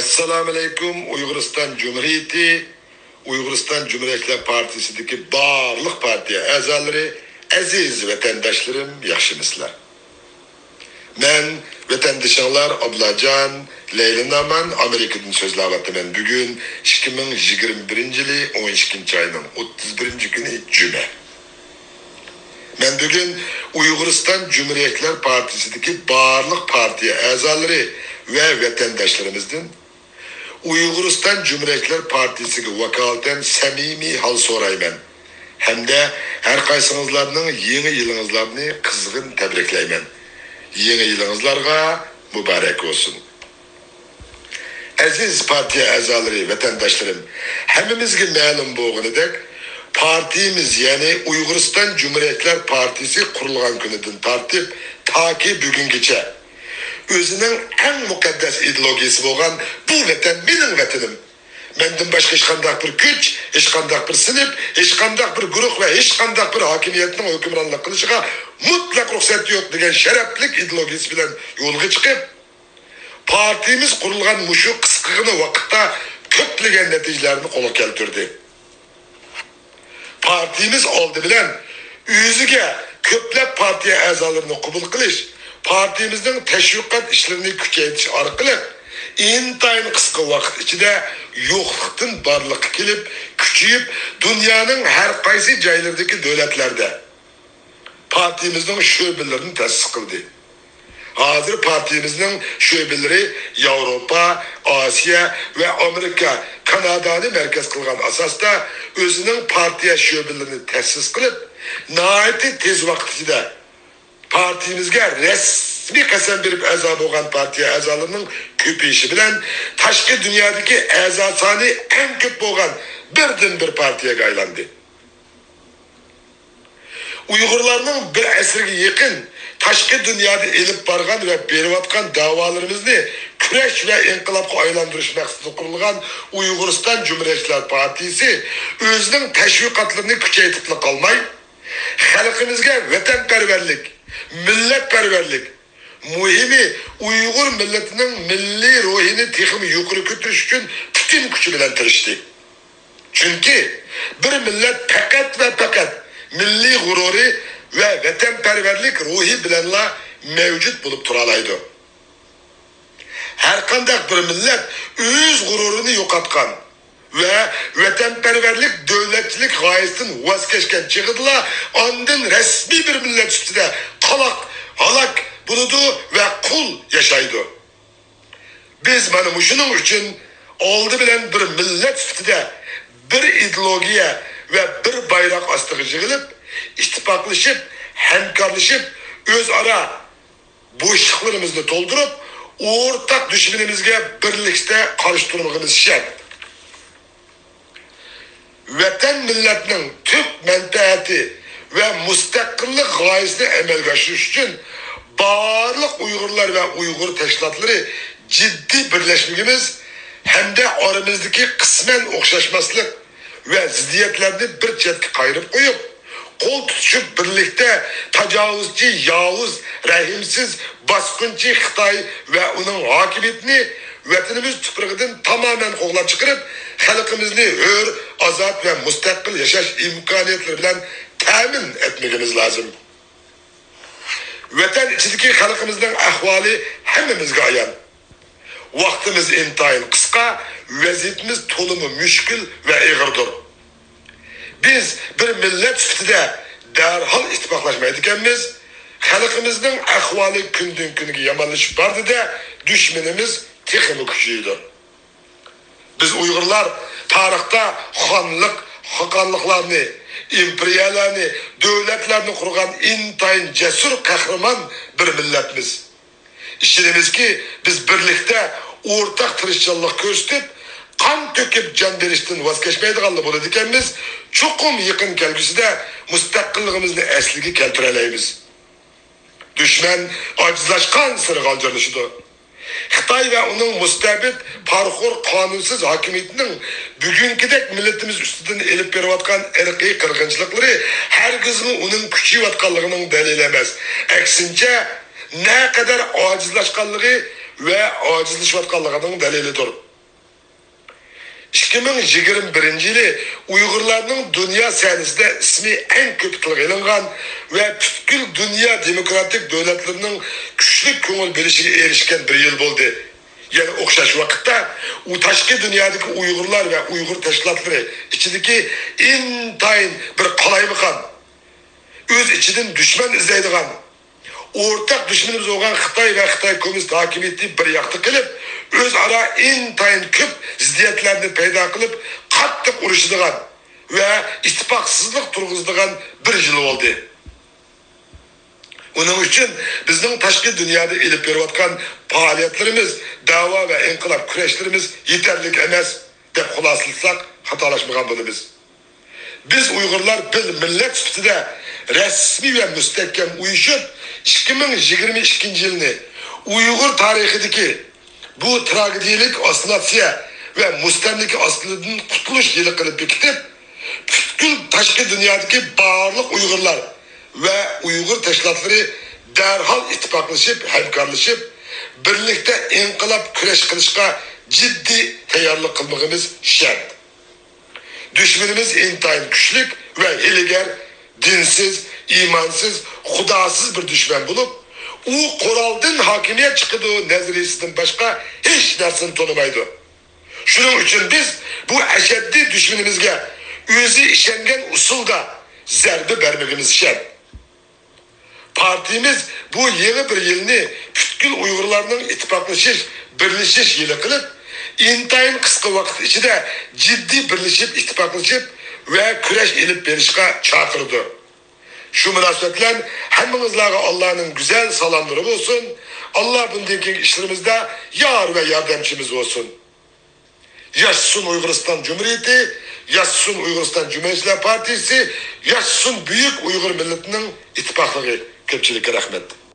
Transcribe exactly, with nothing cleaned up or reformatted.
ئەسسالامۇئەلەيكۇم، ئۇيغۇرىستان جۇمھۇرىيىتى، ئۇيغۇرىستان جۇمھۇرىيەتچىلەر پارتىيىسىدىكى بارلىق پارتىيە ئەزالىرى، ئەزىز ۋەتەنداشلىرىم، ياخشىمۇسىلەر؟ مەن ۋەتەندىشىڭلار ئابلاجان، لەيلى نامان، ئامېرىكىدىن سۆزلەۋاتىمەن. بۈگۈن ئىككى مىڭ يىگىرمە بىرىنچى يىلى ئون ئىككىنچى ئاينىڭ ئوتتۇز بىرىنچى كۈنى، جۈمە. مەن بۈگۈن ئۇيغۇرىستان جۇمھۇرىيەتچىلەر پارتىيىسىدىكى بارلىق پارتىيە ئەزالىرى ۋە ۋەتەنداشلىرىمىزدىن ئۇيغۇرىستان جۇمھۇرىيەتچىلەر پارتىيىسىگە ۋاكالىتەن سەمىمىي ھال سورايمەن ھەمدە ھەر قايسىڭىزلارنىڭ يېڭى يىلىڭىزلارنى قىزغىن تەبرىكلەيمەن. يېڭى يىلىڭىزلارغا مۇبارەك بولسۇن! ئەزىز پارتىيە ئەزالىرى، ۋەتەنداشلىرىم، ھەممىمىزگە مەلۇم بولغىنىدەك، پارتىيىمىز، يەنى ئۇيغۇرىستان جۇمھۇرىيەتچىلەر پارتىيىسى قۇرۇلغان كۈنىدىن تارتىپ تاكى بۈگۈنگىچە ئۆزىنىڭ ئەڭ مۇقەددەس ئىدېئولوگىيىسى بولغان «بۇ ۋەتەن مېنىڭ ۋەتىنىم، مەندىن باشقا ھېچقانداق بىر كۈچ، ھېچقانداق بىر سىنىپ، ھېچقانداق بىر گۇرۇھ ۋە ھېچقانداق بىر ھاكىمىيەتنىڭ ھۆكۈمرانلىق قىلىشىغا مۇتلەق رۇخسەت يوق» دېگەن شەرەپلىك ئىدېئولوگىيىسى بىلەن يولغا چىقىپ، پارتىيىمىز قۇرۇلغان مۇشۇ قىسقىغىنە ۋاقىتتا كۆپلىگەن نەتىجىلەرنى قولغا كەلتۈردى. پارتىيىمىز ئالدى بىلەن ئۆزىگە كۆپلەپ پارتىيە ئەزالىرىنى قوبۇل قىلىش، پارتىيىمىزنىڭ تەشۋىقات ئىشلىرىنى كۈچەيتىش ئارقىلىق ئىنتايىن قىسقا ۋاقىت ئىچىدە يوقلۇقتىن بارلىققا كېلىپ، كۈچىيىپ، دۇنيانىڭ ھەر قايسى جايلىرىدىكى دۆلەتلەردە پارتىيىمىزنىڭ شۆبىلىرىنى تەسىس قىلدى. ھازىر پارتىيىمىزنىڭ شۆبىلىرى ياۋروپا، ئاسىيا ۋە ئامېرىكا، كانادانى مەركەز قىلغان ئاساستا ئۆزىنىڭ پارتىيە شۆبىلىرىنى تەسىس قىلىپ، ناھايىتى تېز ۋاقىت ئىچىدە پارتىيىمىزگە رەسمىي قەسەم بېرىپ ئەزا بولغان پارتىيە ئەزالىرىنىڭ كۆپىيىشى بىلەن تاشقى دۇنيادىكى ئەزا سانى ئەڭ كۆپ بولغان بىردىنبىر پارتىيەگە ئايلاندى. ئۇيغۇرلارنىڭ بىر ئەسىرگە يېقىن تاشقى دۇنيادا ئېلىپ بارغان ۋە بېرىۋاتقان دەۋالىرىمىزنى كۈرەش ۋە ئىنقىلابقا ئايلاندۇرۇش مەقسىتىدە قۇرۇلغان ئۇيغۇرىستان جۇمھۇرىيەتچىلەر پارتىيىسى ئۆزىنىڭ تەشۋىقاتلىرىنى كۈچەيتىپلا قالماي، خەلقىمىزگە ۋەتەنپەرۋەرلىك، مىللەتپەرۋەرلىك، مۇھىمى، ئۇيغۇر مىللىتىنىڭ مىللىي روھىنى تېخىمۇ يۇقىرى كۆتۈرۈش ئۈچۈن پۈتۈن كۈچى بىلەن تىرىشتى. چۈنكى بىر مىللەت پەقەت ۋە پەقەت مىللىي غۇرۇرى ۋە ۋەتەنپەرۋەرلىك روھى بىلەنلا مەۋجۇت بولۇپ تۇرالايدۇ. ھەرقانداق بىر مىللەت ئۆز غۇرۇرىنى يوقاتقان ۋە ۋەتەنپەرۋەرلىك، دۆلەتچىلىك غايىسىدىن ۋاز كەچكەن چېغىدىلا ئاندىن رەسمىي بىر مىللەت سۈپىتىدە قالاق، ھالاك بولىدۇ ۋە قۇل ياشايدۇ. بىز مانا مۇشۇنىڭ ئۈچۈن ئالدى بىلەن بىر مىللەت سۈپىتىدە بىر ئىدېئولوگىيە ۋە بىر بايراق ئاستىغا يىغىلىپ، ئىتتىپاقلىشىپ، ھەمكارلىشىپ، ئۆزئارا بوشلۇقلىرىمىزنى تولدۇرۇپ، ئورتاق دۈشمىنىمىزگە بىرلىكتە قارشى تۇرمىقىمىز شەرت. ۋەتەن مىللەتنىڭ تۈپ مەنپەئەتى ۋە مۇستەقىللىق غايىسىنى ئەمەلگە ئاشۇرۇش ئۈچۈن بارلىق ئۇيغۇرلار ۋە ئۇيغۇر تەشكىلاتلىرى جىددىي بىرلەشمىكىمىز ھەمدە ئارىمىزدىكى قىسمەن ئوخشاشماسلىق ۋە زىددىيەتلەرنى بىر چەتكە قايرىپ قويۇپ، قول تۇتۇشۇپ بىرلىكتە تاجاۋۇزچى ياۋۇز، رەھىمسىز، باسقۇنچى خىتاي ۋە ئۇنىڭ ھاكىمىيىتىنى ۋەتىنىمىز تۇپرىقىدىن تامامەن قوغلاپ چىقىرىپ، خەلقىمىزنى ھۆر، ئازاد ۋە مۇستەقىل ياشاش ئىمكانىيەتلىرى بىلەن تەمىن ئەتمىكىمىز لازىم. ۋەتەن ئىچىدىكى خەلقىمىزنىڭ ئەھۋالى ھەممىمىزگە ئايان. ۋاقتىمىز ئىنتايىن قىسقا، ۋەزىيىتىمىز تولىمۇ مۈشكۈل ۋە ئېغىردۇر. بىز بىر مىللەت سۈپىتىدە دەرھال ئىتتىپاقلاشمايدىكەنمىز، خەلقىمىزنىڭ ئەھۋالى كۈندىن-كۈنگە يامانلىشىپ بارىدۇ-دە، دۈشمىنىمىز تېخىمۇ كۈچىيىدۇ. بىز ئۇيغۇرلار تارىختا خانلىق، خاقانلىقلارنى، ئىمپېرىيەلەرنى، دۆلەتلەرنى قۇرغان ئىنتايىن جەسۇر، قەھرىمان بىر مىللەتمىز. ئىشىنىمىزكى، بىز بىرلىكتە ئورتاق تىرىشچانلىق كۆرسىتىپ، قان تۆكۈپ جان بېرىشتىن ۋاز كەچمەيدىغانلا بولىدىكەنمىز، چوقۇم يېقىن كەلگۈسىدە مۇستەقىللىقىمىزنى ئەسلىگە كەلتۈرەلەيمىز. دۈشمەن ئاجىزلاشقانسېرى غالجىرلىشىدۇ. خىتاي ۋە ئۇنىڭ مۇستەبىت، پارىخور، قانۇنسىز ھاكىمىيىتىنىڭ بۈگۈنكىدەك مىللىتىمىز ئۈستىدىن ئېلىپ بېرىۋاتقان ئىرقىي قىرغىنچىلىقلىرى ھەرگىزمۇ ئۇنىڭ كۈچىيىۋاتقانلىقىنىڭ دەلىلى ئەمەس، ئەكسىنچە، نەقەدەر ئاجىزلاشقانلىقى ۋە ئاجىزلىشىۋاتقانلىقىنىڭ دەلىلىدۇر. ئىككى مىڭ يىگىرمە بىرىنچى يىلى ئۇيغۇرلارنىڭ دۇنيا سەھنىسىدە ئىسمى ئەڭ كۆپ تىلغا ئېلىنغان ۋە پۈتكۈل دۇنيا دېموكراتىك دۆلەتلىرىنىڭ كۈچلۈك كۆڭۈل بۆلۈشىگە ئېرىشكەن بىر يىل بولدى. يەنە ئوخشاش ۋاقىتتا ئۇ تاشقى دۇنيادىكى ئۇيغۇرلار ۋە ئۇيغۇر تەشكىلاتلىرى ئىچىدىكى ئىنتايىن بىر قالايمىقان، ئۆز ئىچىدىن دۈشمەن ئىزدەيدىغان، ئورتاق دۈشمىنىمىز بولغان خىتاي ۋە خىتاي كوممۇنىست ھاكىمىيىتى بىر ياقتا قىلىپ، ئۆزئارا ئىنتايىن كۆپ زىددىيەتلەرنى پەيدا قىلىپ، قاتتىق ئۇرۇشىدىغان ۋە ئىتتىپاقسىزلىق تۇرغۇزىدىغان بىر يىل بولدى. ئۇنىڭ ئۈچۈن بىزنىڭ تاشقى دۇنيادا ئېلىپ بېرىۋاتقان پائالىيەتلىرىمىز، دەۋا ۋە ئىنقىلاب كۈرەشلىرىمىز يېتەرلىك ئەمەس، دەپ خۇلاسىلىساق، خاتالاشمىغان بولىمىز. بىز ئۇيغۇرلار بىر مىللەت سۈپىتىدە رەسمىي ۋە مۇستەھكەم ئۇيۇشۇپ، ئىككى مىڭ يىگىرمە ئىككىنچى يىلنى ئۇيغۇر تارىخىدىكى بۇ تراگېدىيەلىك ئاسسىمىلياتسىيە ۋە مۇستەملىكە ئاستىدىن قۇتۇلۇش يىلى قىلىپ بېكىتىپ، پۈتكۈل تاشقى دۇنيادىكى بارلىق ئۇيغۇرلار ۋە ئۇيغۇر تەشكىلاتلىرى دەرھال ئىتتىپاقلىشىپ، ھەمكارلىشىپ، بىرلىكتە ئىنقىلاب كۈرەش قىلىشقا جىددىي تەييارلىق قىلمىقىمىز شەرت. دۈشمىنىمىز ئىنتايىن كۈچلۈك ۋە ھىيلىگەر، دىنسىز، ئىمانسىز، خۇداسىز بىر دۈشمەن بولۇپ، ئۇ قورالدىن ھاكىمىيەت چىقىدۇ نەزەرىيىسىدىن باشقا ھېچ نەرسىنى تونۇمايدۇ. شۇنىڭ ئۈچۈن بىز بۇ ئەشەددىي دۈشمىنىمىزگە ئۆزى ئىشەنگەن ئۇسۇلدا زەربە بەرمىكىمىز شەرت. پارتىيىمىز بۇ يېڭى بىر يىلنى پۈتكۈل ئۇيغۇرلارنىڭ ئىتتىپاقلىشىش، بىرلىشىش يىلى قىلىپ، ئىنتايىن قىسقا ۋاقىت ئىچىدە جىددىي بىرلىشىپ، ئىتتىپاقلىشىپ ۋە كۈرەش ئېلىپ بېرىشقا چاقىرىدۇ. شۇ مۇناسىۋەت بىلەن ھەممىڭىزلارغا ئاللانىڭ گۈزەل سالاملىرى بولسۇن. ئاللا بۇندىن كېيىنكى ئىشلىرىمىزدا يار ۋە ياردەمچىمىز بولسۇن. ياشىسۇن ئۇيغۇرىستان جۇمھۇرىيىتى، ياشىسۇن ئۇيغۇرىستان جۇمھۇرىيەتچىلەر پارتىيىسى، ياشىسۇن بۈيۈك ئۇيغۇر مىللىتىنىڭ ئىتتىپاقلىقى. كۆپچىلىككە رەھمەت.